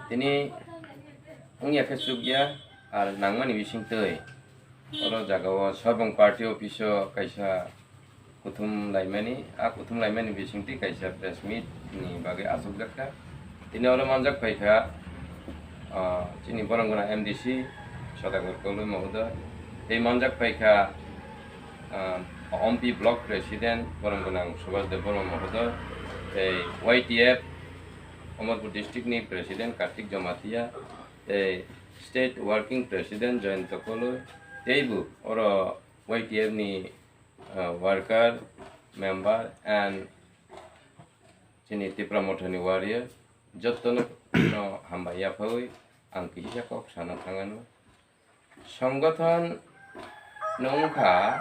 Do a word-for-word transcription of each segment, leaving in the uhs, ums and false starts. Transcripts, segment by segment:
Tini wngya khe chukya, ar nangmani bisingtwi oro jagao Sorbong Party Office-o kaisa kuthum laimani, a kuthum laimani bisingtwi kaisa press meet ni bagwi achukjak kha. Tini oro manjak phai kha, ah, chini borok gwnang M D C Sodagar Koloi Mohodoy, tei manjak phai kha, ah, Ompi Block President borok gwnang Subhas Debbarma Mohodoy, tei Y T F Amarpur District ni President Kartik Jamatia, tei State Working President Jayanta Koloi, teibo oro Y T F ni, ah, worker, member and chini Tipra Mothani warrior, jottono no hambai yaphawi ang kisa kok sana thangano. Songgothon no wngkha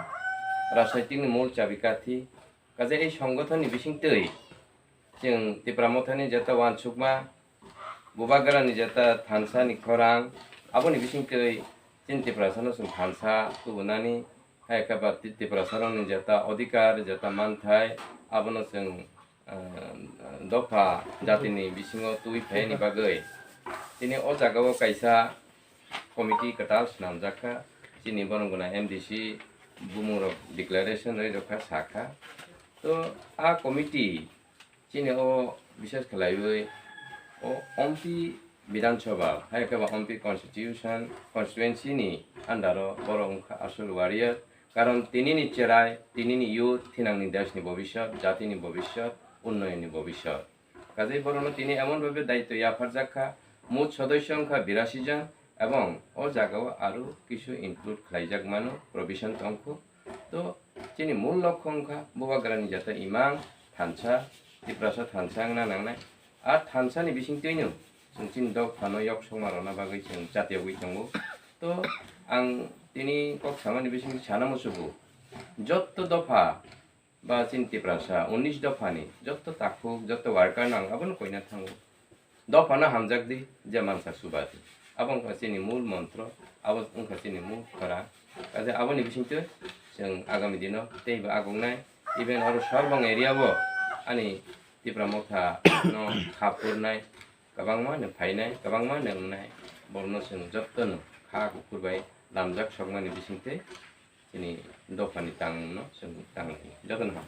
rajnaitik ni mul chabikathi, kaje ei songgothon ni bisingtwi chwng Tipra Mothani jeta wansukma, Bubagrani jeta thansa ni khorang, aboni bisingtwi chini Tiprasano chwng thansa tubunani, hai khe ba Ti-, Tiprasarokni jeta odhikar, jeta manthai, abono chwng, ah, dopha jatini bisingo twi phaini bagwi tini o jagao kaisa committee kwtal swnamjak kha, chini borok gwnang M D C bumungrok declaration rwi rwkha, sakha. To a committee chini o bises khlaiwi o Ompi Bidhan Sabha, hai khe ba Ompi Constitution, Constituency ni under o borok wngkha asol warrior. Karon tinini cherai, tinini youth, thinangni desh ni bobishyot, jati ni bobishyot, unnoyon ni bobishyot. Kaje borokno tini emon bhabe daityo yapharjak kha, mut sodosyo wngkha birasi jon, ebong o jagao aro kisu include khlaijak mano, provision tongkho. To chini mul lokho wngkha Bubagrani jata imang thansa, Tiprasa thansa wngna nangnai. A thansa ni bisingtwino chwng chini dophano yok songma rwna bagwi chwng chatiyogwi tongo. To ang tini kok samani bisingtwi sana muchugo, jotto dopha ba chini Tiprasa unis dophani jotto takhuk, jotto worker no ang abono koina thango. Dophano hamjak di, je mansa subadi. Abo wngkha chini mul montro, abo wngkha chini mul khorang. Kaje aboni bisingtwi chwng agami dino teibo agongnai. Even oro Sorbong area bo ani Tipra Motha no khapurnai, kwbangma no phainai, kwbangma no wngnai. Borokno chwng jotto no kha kuphur bai lamjak sokmani bisingtwi chini dophani tangmung no chwng tanglai. Jotono ham.